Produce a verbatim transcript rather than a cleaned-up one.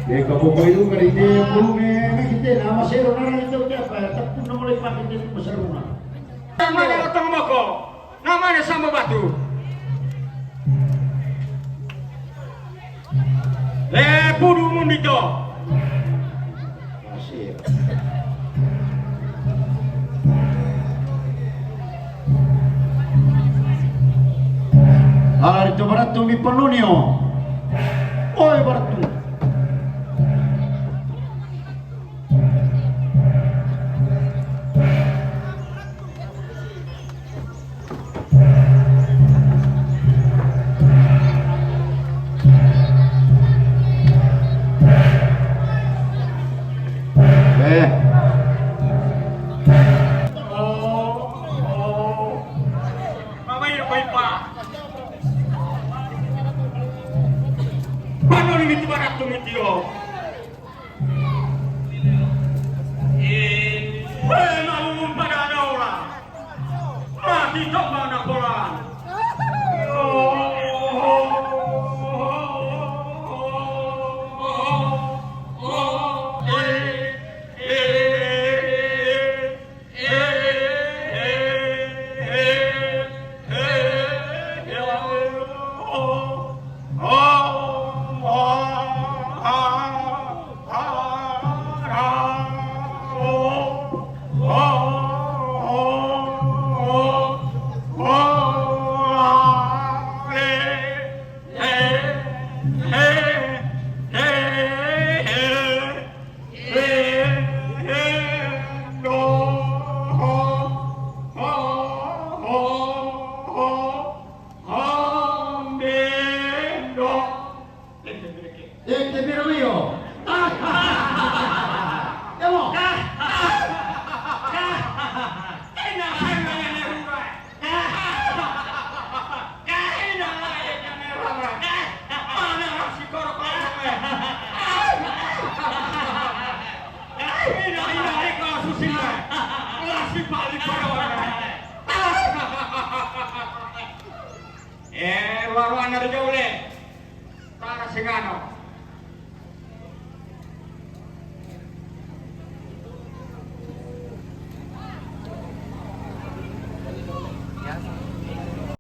Eka boko ilu kali te pulume mekite na masero nara itu te apa, tepung na mulai pakai te masaruna. Namanya otong boko. Namanya sama batu. Le pudu mundito. Masih. Ala rito baratu mi panunio. Oi baratu. Eh. Mama ina ko ipa. Pano ni miti barat tu miti o. Eh, wala umpada na ora. Mati to mana ko